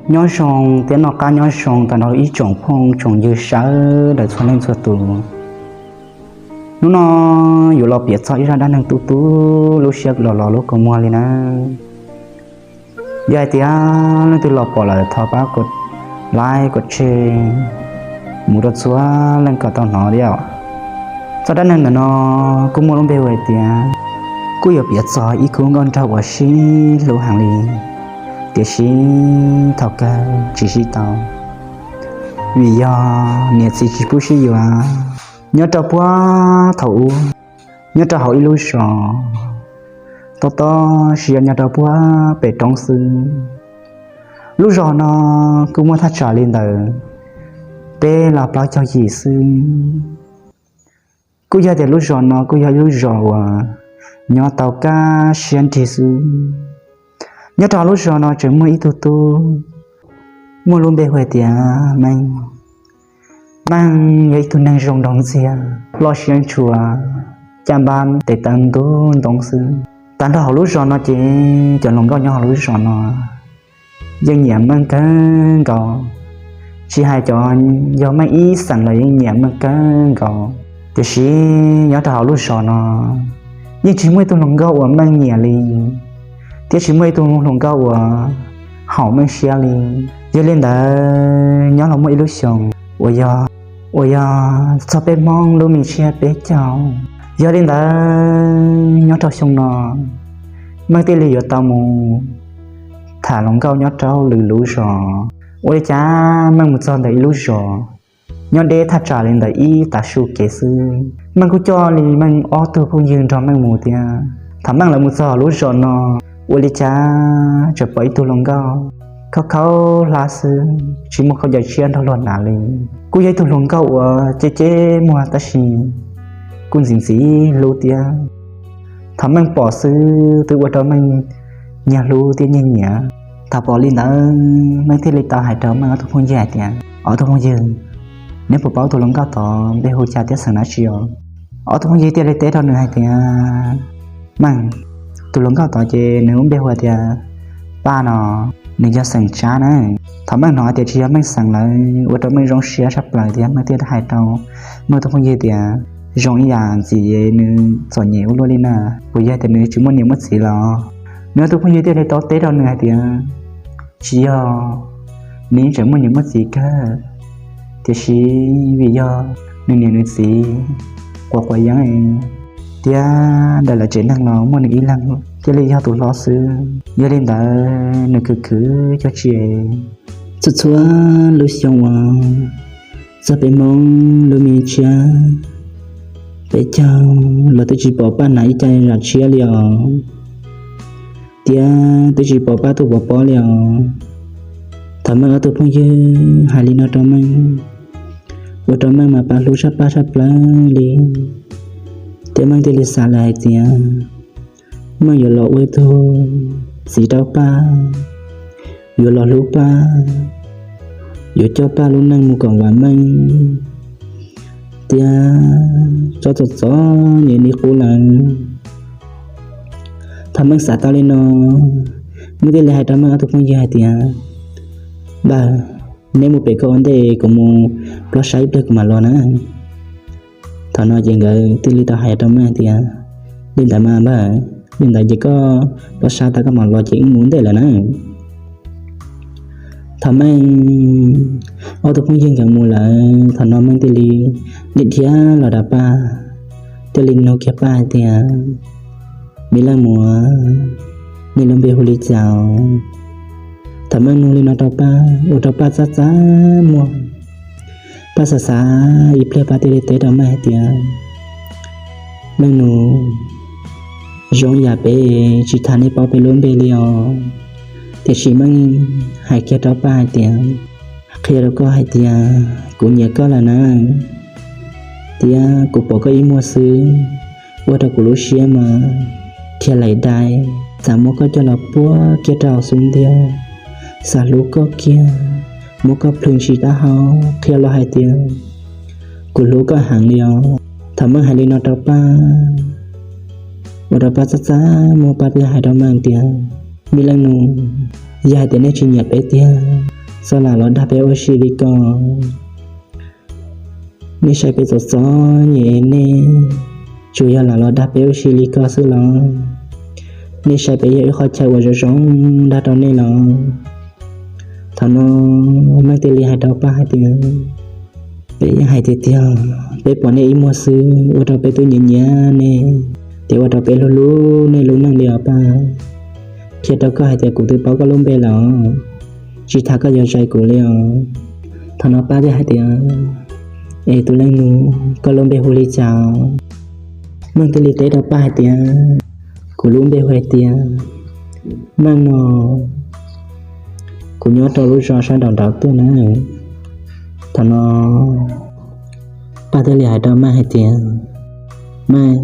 Nyob zoo thiab noj qab nyob zoo tag nrho ib tsoom phooj tsoom ywg sawv daws txhua leej txhua tus. Hnub no yuav los piav txog ib zaj dab neeg tu tu lub siab los los lub kua muag li nawb. Yog hais tias leej twg los pom lawm thov pab like kom tseg mus rau txhua leej kom tau hnov thiab. Txoj dab neeg ntawm no kuj muaj lub npe hu hais tias, kuj yuav piav txog ib khub nkauj nraug uas sib hlub heev li, tiam sis thaum kawg tsis sib tau, vim yog niam txiv tsis pub sib yuav. Nyob rau puag thaum ub, nyob rau hauv ib lub zos tob tob, sis yog nyob rau puag pem roob xwb. Lub zos no kuj muaj thaj tsam li ntawm peb los plaub caug yim xwb. Kuj yog tias lub zos no kuj yog ib lub zos uas nyob tau kaj siab nrig xwb. Nyob rau lub zos no tseem muaj ib tug tub muaj lub npe hu hais tias Meej. Meej yog ib tug neeg zoo nraug ntxiag, loj siab ntshua, caj npab tes taw ntub ntoo xwb. Tag nrho hauv lub zos no ces cov hluas nkauj nyob hauv lub zos no yeej nyiam Meej kawg nkaus. Tsis hais cov yog Meej ib xeem los yeej nyiam Meej kawg nkaus. Tiam sis nyob rau hauv lub zos no yeej tsis muaj ib tug hluas nkauj uas Meej nyiam li, thiab tsis muaj ib tug hluas nkauj uas haum Meej siab li. Yog li ntawd nyob los muaj ib lub xyoo uas yog, uas yog txog peb Hmoob lub me tsiab peb caug. Yog li ntawd nyob rau xyoo no Meej thiaj li yuav tau mus tham hluas nkauj nyob rau lwm lub zos. Ua li cas Meej mus txog ntawm ib lub zos nyob deb thaj tsam li ntawm ib tav su kev xwb. Meej kuj coj li Meej ob tug phooj ywg nrog Meej mus thiab. Thaum Meej lawv mus txog lub zos no, ua li cas tseem pom ib tug hluas nkauj khaub khaub hlab xwb, tsis muaj khaub ncaws tshiab nrog luag hnav li. Kuj yog ib tug hluas nkauj uas ceb ceb muag tab sis kuj ntxim ntxim hlub thiab. Thaum Meej pom xwb twb ua rau Meej nyiag hlub thiab nyiag nyiam. Thaum pom li ntawd Meej thiaj li tau hais rau Meej ob tug phooj ywg hais tias, ob tug phooj ywg, neb puas paub tus hluas nkauj tod npe hu cas thiab xeem dab tsi os? Ob tug phooj ywg thiaj li teb rau nws hais tias, Meej, tus hluas nkauj tod ces nws lub npe hu tias Paj no, nws yog xeem Tsab na. Thaum Meej hnov tias tsis yog Meej xeem lawm ua rau Meej zoo siab tshaj plaws thiab Meej thiaj hais rau Meej tus phooj ywg tias, zoo ib yam ntxim nws txom nyem ua luaj li na, puas yog tias nws tsis muaj niam muaj txiv los? Nws ob tug phooj ywg thiaj li tau teb rau nws hais tias, tsis yog, nws yeej tseem muaj niam muaj txiv kawg, tiam sis vim yog nws niam nws txiv quav quav yeeb thiab ntawm lawv tsev neeg los muaj nws ib leeg thiaj li yog tus hlob xwb. Yog li ntawd nws khwv khwv cov tsis txhua txhua lub xyoo uas txog peb Hmoob lub me tsiab peb caug los twb tsis pom Paj hnav ib ce zam tshiab li os, thiab twb tsis pom Paj tuaj pov pob li os. Thaum Meej ob tug phooj ywg hais li no rau Meej, ua rau Meej mas Paj hlub tshaj Paj tshaj plaws li, thiab Meej thiaj li xav lawm hais tias Meej yuav los ua ib tug txiv rau Paj, yuav los hlub Paj, yuav coj Paj lub neej mus kom vam meej thiab txhob txom txom nyem li qub lawm. Thaum Meej xav tau li no, Meej thiaj li hais rau Meej ob tug phooj ywg hais tias, Npawg, neb mus pem koj ua ntej, kuv mus plob sab ib pliag kuv mam los na. Thaum no ces nkawd thiaj li tau hais rau Meej tias, Li ntawd mas npawg, li ntawd ces koj plob sab tas koj mam los ces wb mus ua ntej lawm na. Thaum Meej ob tug phooj ywg nkawd mus lawm, thaum no Meej thiaj li dhia dhia los rau Paj, thiaj li nug kiag Paj hais tias, Me leej muam, nej lub npe hu li cas? Thaum Meej nug li no rau Paj, ua rau Paj txaj txaj muag. Paj xav xav ib pliag Paj thiaj li teb rau Meej hais tias, Leej nus, zoo yam peb tsis tham nej paub peb lub npe li os. Tiam sis Meej hais kiag rau Paj hais tias, Qhia rau koj hais tias kuv nyiam koj lawm na, thiab kuv pom koj ib muag xwb, ua rau kuv lub siab mas dhia laim dai, xav muab koj coj los puag kiag rau hauv xub ntiag, xav hlub koj kiag, muab koj plhws ntsis taub hau, qhia los hais tias kuv hlub koj heev li os. Thaum Meej hais li no rau Paj, ua rau Paj txaj txaj muag, Paj thiaj hais rau Meej tias, Me leej nus, yog hais tias nej tsis nyiam peb tiag, txawj lam los dag peb ua si li ko. Nej saib peb txom txom nyem nej tsuas yog lam los dag peb ua si li ko xwb los? Nej saib peb yog ib qhov chaw uas zoo zoo dag rau nej los? Thaum no Meej thiaj li hais rau Paj hais tias, peb yeej hais tiag tiag, peb pom nej ib muag xwb ua rau peb twb nyiam nyiam nej, thiab ua rau peb hlub hlub nej lub neej li os Paj. Qhia rau koj hais tias kuv twb paub koj lub npe lawm, tsis tas koj yuav zais kuv li os. Thaum no Paj thiaj hais tias, es tus leej nus, koj lub npe hu li cas? Meej thiaj li teb rau Paj hais tias, kuv lub npe hu hais tias Meej no, kuv nyob rau lub zos sab nraum nraud tuaj na. Thaum no Paj thiaj li hais rau Meej hais tias, Meej,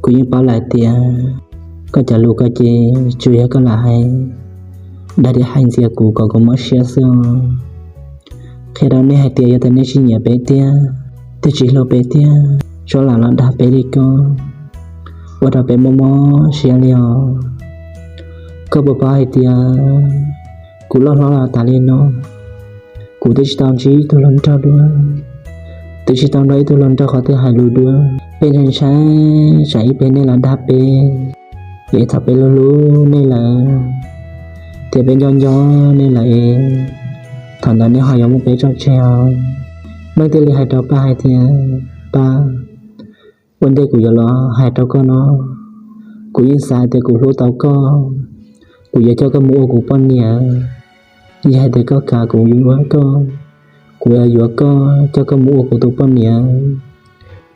kuv yeej paub lawm tias koj cov lus ko ces tsuas yog koj lam hais dag thiab hais ntxias kuv kom kuv mob siab xwb os. Qhia rau nej hais tias yog tias nej tsis nyiam peb thiab, thiab tsis hlub peb thiab, txhob lam los dag peb li ko, ua rau peb mob mob siab li os. Koj puas paub hais tias kuv loj hlob los tas li no, kuv twb tsis tau ntsib ib tug hluas nraug dua, twb tsis tau nrog ib tug hluas nraug qhov twg hais lus dua. Peb ntshai ntshai tsam ib pliag nej los dag peb, es thaum peb hlub hlub nej lawm, thiab peb nco nco nej lawm es thaum ntawd nej ho yuav muab peb tso tseg os. Meej thiaj li hais rau Paj hais tias, Paj, ua ntej kuv yuav los hais rau koj no, kuv yeej xav hais tias kuv hlub tau koj, kuv yuav coj koj mus ua kuv poj niam. Yog hais tias koj kam kuv yuav koj, kuv yuav koj coj koj mus ua kuv tus poj niam.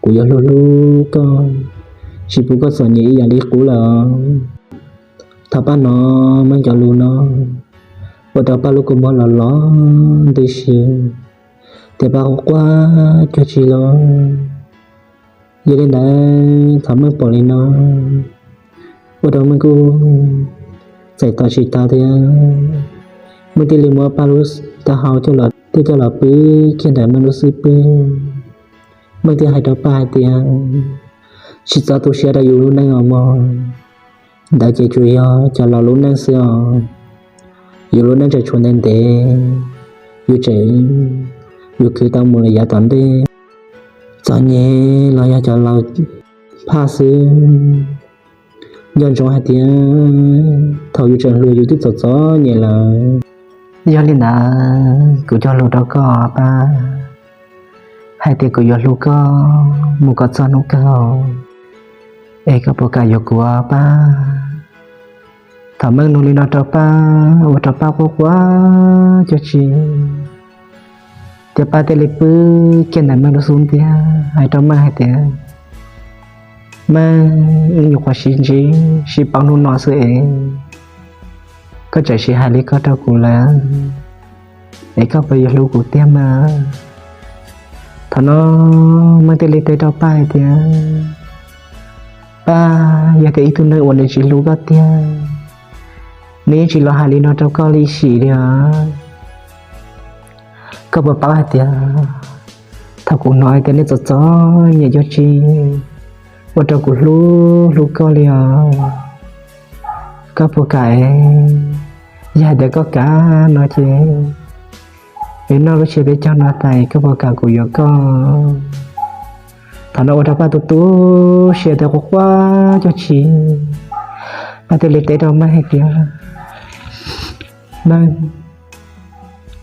Kuv yuav hlub hlub koj, tsis pub koj txom nyem ib yam li qub lawm. Thaum Paj hnov Meej cov lus no, ua rau Paj lub kua muag los los ntws si, thiab Paj quaj quaj cuag tsi los. Yog li ntawd thaum Meej pom li no, ua rau Meej kuj txais tos tsis tau thiab. Meej thiaj li muab Paj lub taub hau coj los, thiab coj los pw kiag ntawm Meej lub xub pwg. Meej thiaj hais rau Paj hais tias, tsis txhob tu siab rau yus lub neej os mog. Ntawd ces tsuas yog cov laus lub neej xwb os. Yus lub neej tseem tshuav ntev ntev, yus tseem yuav khwv tau mus lawm yav tom ntej. Txom nyem los yog cov laus phaj xwb. Nco ntsoov hais tias thaum yus tseem hluas yus twb txom txom nyem lawm. Yog li ntawd kuv cog lus rau koj Paj, hais tias kuv yuav hlub koj mus kom txog hnub kawg, es koj puas kam yuav kuv Paj? Thaum Meej nug li no rau Paj, ua rau Paj quaj quaj cuag tsi, thiab Paj thiaj li pw kiag ntawm Meej lub xub ntiag hais rau Meej hais tias, Meej, wb nyuam qhuav sib ntsib sib paub hnub no xwb es koj tseem sim hais li ko rau kuv lawm, es koj puas yuav hlub kuv tiag mas? Thaum no Meej thiaj li teb rau Paj hais tias, Paj, yog tias ib tug neeg uas nws tsis hlub koj tiag, nws yeej tsis los hais li no rau koj li sim li os. Koj puas paub hais tias thaum kuv hnov hais tias nej txom txom nyem cuag tsi, ua rau kuv hlub hlub koj li os. Koj puas kam? Yog hais tias koj kam no ces peb noj lub tsiab peb caug no tas, koj puas kam kuv yuav koj? Thaum no ua rau Paj tu tu siab thiab quaj quaj cuag tsi, Paj thiaj li teb rau Meej hais tias, Meej,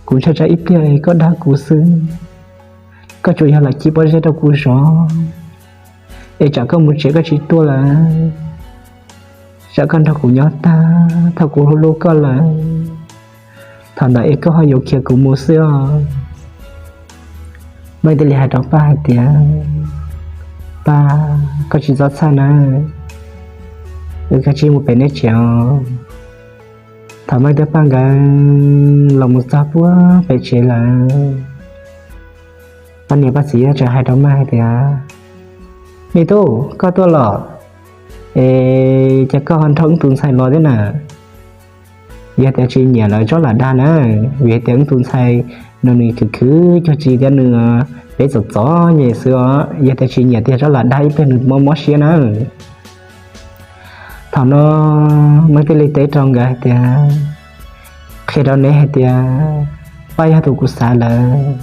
kuv ntshai tsam ib pliag es koj dag kuv xwb, koj tsuas yog lam ci pob zeb rau kuv zov, es tsam koj mus tsev koj tsis tuaj lawm, tsam koj nrog kuv nyob tag thaum kuv hlub hlub koj lawm, thaum ntawd es koj ho yuav khiav kuv mus xwb os. Meej thiaj li hais rau Paj hais tias, Paj, koj tsis txhob txhawj na, wb kav tsij mus pem nej tsev os. Thaum Meej thiab Paj nkawd los mus txog puag pem tsev lawm, Paj niam Paj txiv thiaj tseem hais rau Meej hais tias, Me tub, koj tuaj los, es cas koj ho nrog wb tus ntxhais los thiab na? Yog tias tsis nyiam lawm txhob lam dag na, vim hais tias wb tus ntxhais no nws khwv khwv cuag tsi thiab nws, peb txom txom nyem xwb os. Yog tias tsis nyiam tiag txhob lam dag, ib pliag nws mob mob siab na. Thaum no Meej thiaj li teb rau nkawd hais tias, Qhia rau neb hais tias Paj yog tus kuv xav lawm.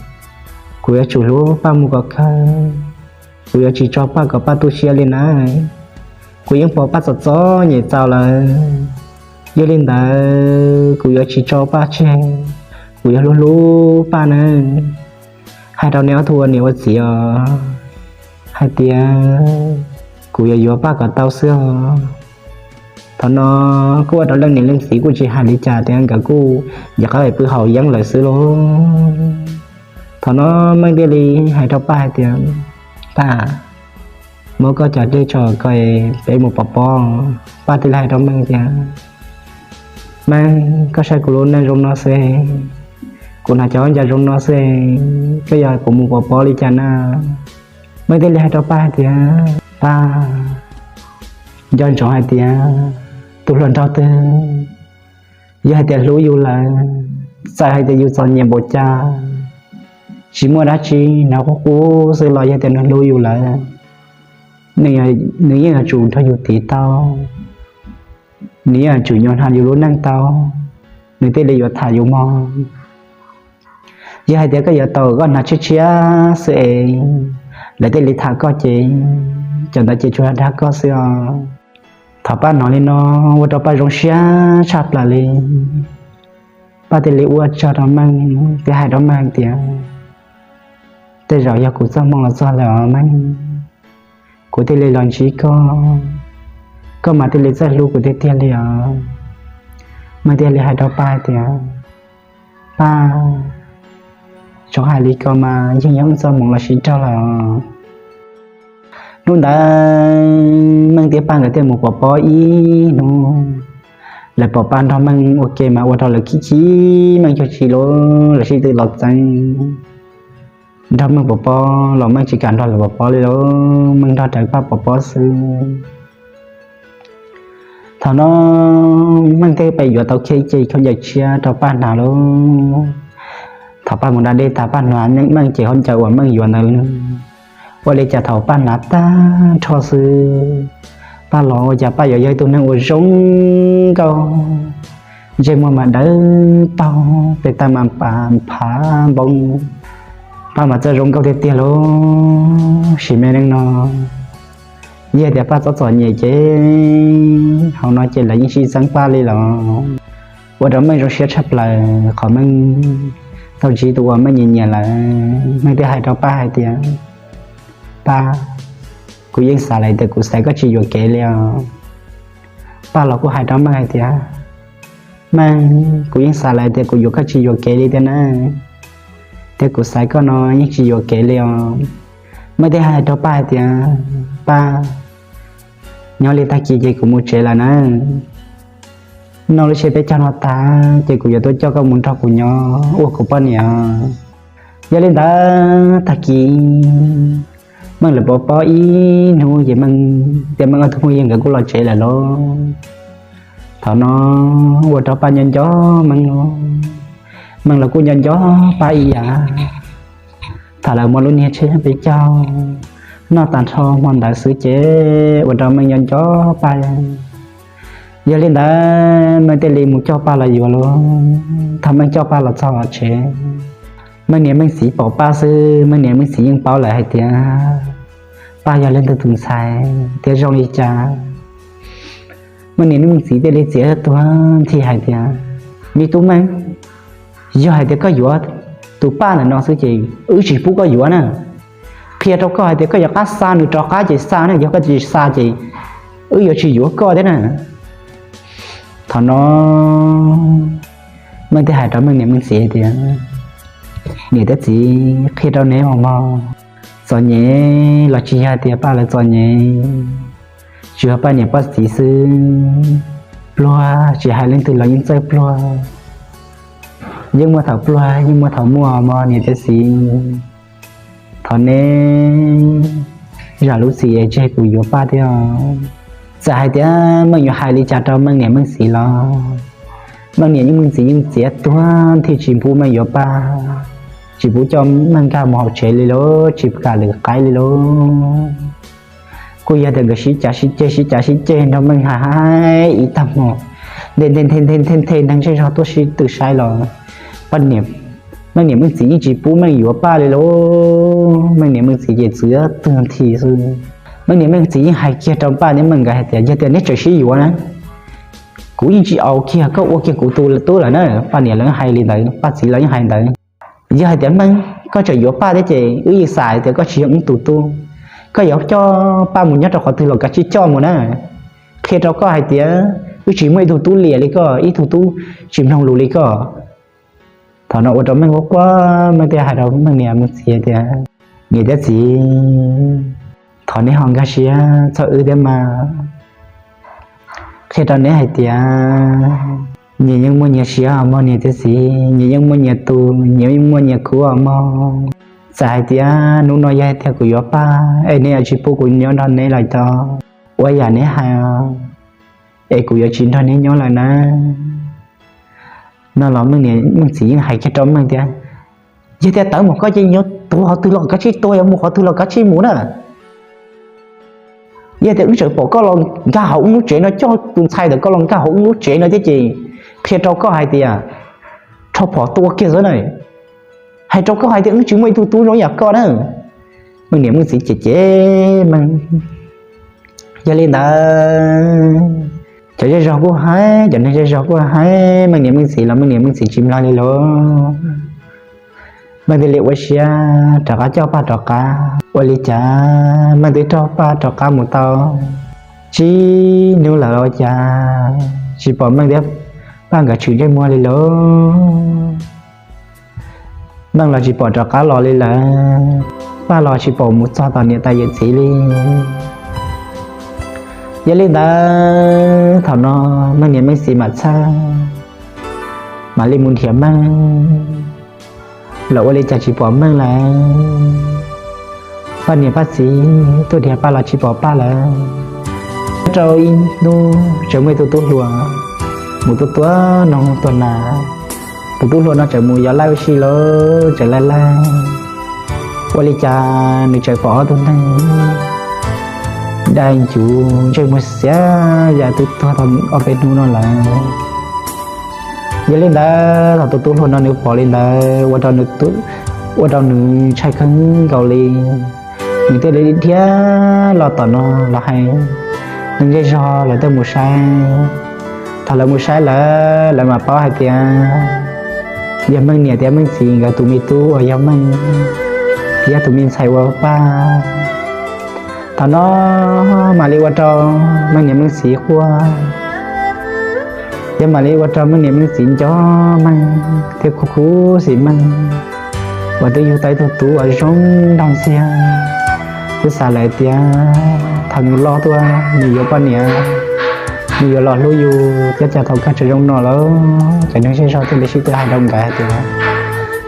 Kuv yuav tsum hlub Paj mus kom kawg. Kuv yuav tsis tso Paj kom Paj tu siab li nawb. Kuv yeej pom Paj txom txom nyem txaus lawm. Yog li ntawd kuv yuav tsis tso Paj tseg. Kuv yuav hlub hlub Paj nawb. Hais rau neb ob tug ua niam ua txiv os, hais tias kuv yuav yuav Paj kom tau xwb os. Thaum no kuj ua rau leej niam leej txiv kuj tsis hais li cas tias nkawd kuj nco qab pw haus yeeb lawm xwb lauj. Thaum no Meej thiaj li hais rau Paj hais tias, Paj, muab koj cov dej tso ko, peb mus pov pob. Paj thiaj li hais rau Meej tias, Meej, koj saib kuv lub neej zoo no xwb, kuv hnav cov ncaws zoo no xwb, koj yuav kuv mus pov pob li cas na? Meej thiaj li hais rau Paj hais tias, Paj, nco ntsoov hais tias tus hluas nraug twg yog hais tias hlub yus lawm, txawm hais tias yus txom nyem npaum cas, tsis muaj dab tsi, hnav qub qub xwb los yog tias nws hlub yus lawm, nws yeej yuav tsum nrog yus tiv tau, nws yeej yuav tsum nyob hnav yus lub neej tau, nws thiaj li yuav tham yus mog. Yog hais tias koj yuav tau koj hnav tshiab tshiab xwb es lawv thiaj li tham koj ces cov ntawd ces tsuas dag koj xwb os. Thaum Paj hnov li no ua rau Paj zoo siab tshaj plaws li. Paj thiaj li ua tsaug rau Meej thiab hais rau Meej tias, Tej zaum yog kuv txoj hmoo los txog lawm os Meej, kuv thiaj li los ntsib koj, koj mas thiaj li txawj hlub kuv tiag tiag li os. Meej thiaj li hais rau Paj tias, Paj, txhob hais li ko mas yeej yog wb txoj hmoov los sib raug lawm os. Hnub ntawd Meej thiab Paj nkawd thiaj mus pov pob ib hnub. Lawv pom Paj nrog Meej ua ke mas ua rau lawv khib khib Meej cuag tsi lauj, lawv sib tw los txeeb. Nrog Meej pov pob los Meej tsis kam nrog lawv pov pob li lauj, Meej nrog rawv Paj pov pob xwb. Thaum no Meej thiaj pem yuav tau kiag ib ce khaub ncaws tshiab rau Paj hnav lauj. Thaum Paj mus da dej tas Paj hnav Meej ces khaub ncaws uas Meej yuav ntawd, ua li cas thaum Paj hnav tag nrho xwb, Paj los ua cas Paj yuav yog ib tug neeg uas zoo nkauj, ntsej muag mas dawb paug, tes taw mas pam phav npoo, Paj mas txawj zoo nkauj tiag tiag lauj. Sim me neej no yog tias Paj txob txom nyem ces hauv no ces lawv yeej sib txeeb Paj li los. Ua rau Meej zoo siab tshaj plaws qhov Meej tau ntsib tus uas Meej nyiam nyiam lawm. Meej thiaj hais rau Paj hais tias, Paj, kuv yeej xav lawm tias kuv xaiv koj tsis yuam kev li os. Paj los kuj hais rau Meej hais tias, Meej, kuv yeej xav lawm tias kuv yuav koj tsis yuam kev li tiag na, thiab kuv xaiv koj no yeej tsis yuam kev li os. Meej thiaj hais rau Paj hais tias, Paj, nyob li tag kis ces kuv mus tsev lawm na. Noj lub tsheb peb caug no tag ces kuv yuav tuaj coj koj mus nrog kuv nyob ua kuv poj niam. Yog li ntawd tag kis Meej lawv pov pob ib hnub ces Meej thiab Meej ob tug phooj ywg nkawd kuj los tsev lawm lauj. Thaum no ua rau Paj nco nco Meej lauj, Meej los kuj nco nco Paj ib yam. Thaum lawv muaj lub niag tsheb peb caug noj tag nrho hmo ntawd xwb ces ua rau Meej nco nco Paj. Yog li ntawd Meej thiaj li mus coj Paj los yuav lauj. Thaum Meej coj Paj los txog tsev, Meej niam Meej txiv pom Paj xwb Meej niam Meej txiv yeej paub lawm hais tias Paj yog leej twg tus ntxhais thiab zoo li cas. Meej niam Meej txiv thiaj li txiav tuag nthi hais tias, Me tub Meej, yog hais tias koj yuav tus Paj ntawm no xwb ces wb tsis pub koj yuav na. Qhia rau koj hais tias koj yuav qab xa nws rov qab ces xa na, yog koj tsis xa ces wb yuav tsis yuav koj thiab na. Thaum no Meej thiaj hais rau Meej niam Meej txiv tias, Niam thiab txiv, qhia rau neb os mog, txom nyem los tsis yog tias Paj lawv txom nyem, tsuas yog Paj niam Paj txiv xwb. Pluag tsis hais leej twg los yeej txawj pluag, yeej muaj thaum pluag yeej muaj thaum muaj mog niam thiab txiv. Thov neb zam lub txim es tseg kuv yuav Paj thiab. Txawm hais tias Meej yuav hais li cas rau Meej niam Meej txiv los Meej niam Meej txiv yeej txiav tuag nthi tsis pub Meej yuav Paj, tsis pub coj Meej nkag mus hauv tsev li lauj, tsis kam lwm qaib li lauj. Kuj yog tias nkawd sib cav sib ceg sib cav sib ceg nrog Meej hais ib tag hmo, nte nte nte nte nte nte neeg zej zog tuaj sib tw saib los Paj niam Meej niam Meej txiv yeej tsis pub Meej yuav Paj li lauj. Meej niam Meej txiv ces txwv twg nthi xwb. Meej niam Meej txiv yeej hais kiag rau Paj thiab Meej nkawd hais tias yog tias neb tseem sib yuav na, kuv yeej tsis au kiag koj ua kiag kuv tus tub lawm na. Paj niam lawv hais li ntawd, Paj txiv lawv yeej hais ntawd. Yog hais tias Meej koj tseem yuav Paj thiab ces wb yeej xav hais tias koj tsis yog wb tus tub, koj yuav coj Paj mus nyob rau qhov twg los kav tsij coj mus na. Qhia rau koj hais tias wb tsis muaj ib tug tub liam li koj, ib tug tub tsis mloog lus li koj. Thaum no ua rau Meej quaj quaj, Meej thiaj hais rau Meej niam Meej txiv tias, niam thiab txiv, thov neb ho nkag siab txog wb thiab mas. Qhia rau neb hais tias nyias yeej muaj nyias siab os mog niam thiab txiv, nyias yeej muaj nyias tus, nyias yeej muaj nyias khub os mog. Txawm hais tias hnub no yog hais tias kuv yuav Paj es neb yuav tsis pub kuv nyob nrog neb lawm tau, ua yam neb hais, es kuv yuav tsis nrog neb nyob lawm na. No los Meej niam Meej txiv yeej hais kiag rau Meej tias, yog tias tawv mus koj ces yuav tuag qhov twg los kav tsij tuag, yuav mus qhov twg los kav tsij mus na. Yog tias wb tseem pom koj los nkag hauv wb lub tsev no, coj tus ntxhais ntawm koj los nkag hauv wb lub tsev no thiab ces qhia rau koj hais tias rho phom tua kiag xwb na. Hais rau koj hais tias wb tsis muaj ib tug tub zoo yam koj na. Meej niam Meej txiv cem cem Meej. Yog li ntawd, cov zej zog kuj hais, cov neeg zej zog kuj hais Meej niam Meej txiv los Meej niam Meej txiv tsis mloog li lauj. Meej thiaj li ua siab rov qab coj Paj rov qab. Ua li cas Meej twb coj Paj rov qab mus tau tsib hnub lawm ua cas tsis pom Meej thiab Paj nkawd tshwm ntsej muag li lauj. Meej los tsis pom rov qab los li lawm, Paj los tsis pom mus txog tom niam tais yawm txiv li. Yog li ntawd thaum no Meej niam Meej txiv mam txhawj, mam li mus nrhiav Meej, los ua li cas tsis pom Meej lawm. Paj niam Paj txiv tuaj nrhiav Paj los tsis pom Paj lawm. Rau ib hnub tseem muaj ib tug tub hluas mus tuaj tua noog tua hnav. Tus tub hluas no tseem mus yos laij ua si lawm, tseem laij laij, ua li cas nws tseem pom ob tug neeg dai ncuv ntsej muag xiav yam twb tuag tau ob peb hnub no lawm. Yog li ntawd thaum tus tub hluas no nws pom li ntawd ua rau nws ntshai kawg nkaus li. Nws thiaj li dhia los tom no los hais neeg zej zog lawv tuaj mus saib. Thaum lawv mus saib lawm, lawv mam paub hais tias yog Meej niam thiab Meej txiv nkawd tus me tub uas yog Meej thiab tus me ntxhais ua Paj. Thaum no mam li ua rau Meej niam Meej txiv quaj, thiab mam li ua rau Meej niam Meej txiv nco Meej thiab khuv khuv xim Meej uas twb yug tau ib tug tub uas zoo nraug ntxiag. Twb xav lawm tias thaum nws loj tuaj nws yuav poj niam, nws yuav los hlub yus thiab, cas thaum kawg tseem zoo no lawm. Ces neeg zej zog thiaj li sib tw hais rau nkawd hais tias,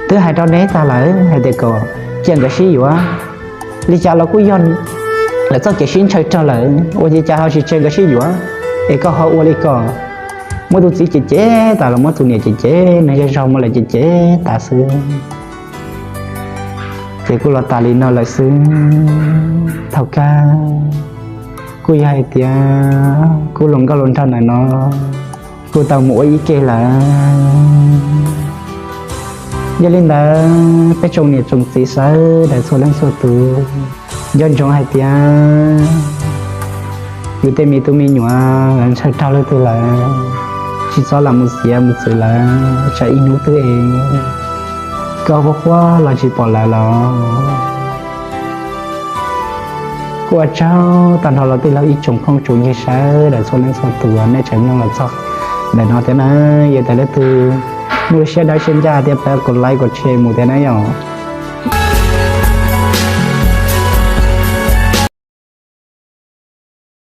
twb hais rau neb tag lawm hais tias kom cia nkawd sib yuav, li cas los kuj yog lawv txoj kev sib ntshaw raug lawm, ua li cas ho tsis tseg nkawd sib yuav, es koj ho ua li ko, muab tus txiv cem cem tas los muab tus niam cem cem, neeg zej zog muab lawv cem cem tas xwb. Ces kuj los tas li no lawm xwb. Thaum kawg kuj yog hais tias kuj hluas nkauj hluas nraug ntawm no kuj tau mus ua ib ke lawm. Yog li ntawd peb tsoom niam tsoom txiv sawv daws txhua leej txhua tus, nco ntsoov hais tias yus tej me tub me nyuam lawv ntshaw raug leej twg lawm, tsis txhob lam mus txiav mus txwv lawv tsam ib hnub twg es koj quaj quaj los tsis pom lawv los. Kuj ua tsaug tag nrho los tij laug ib tsoom phooj tsoom ywg sawv daws txhua leej txhua tus nej tseem mloog los txog ntawm no thiab na. Yog tias leej twg muaj lub siab dawb siab ncaj thiab pab kom like kom share mus thiab na yom.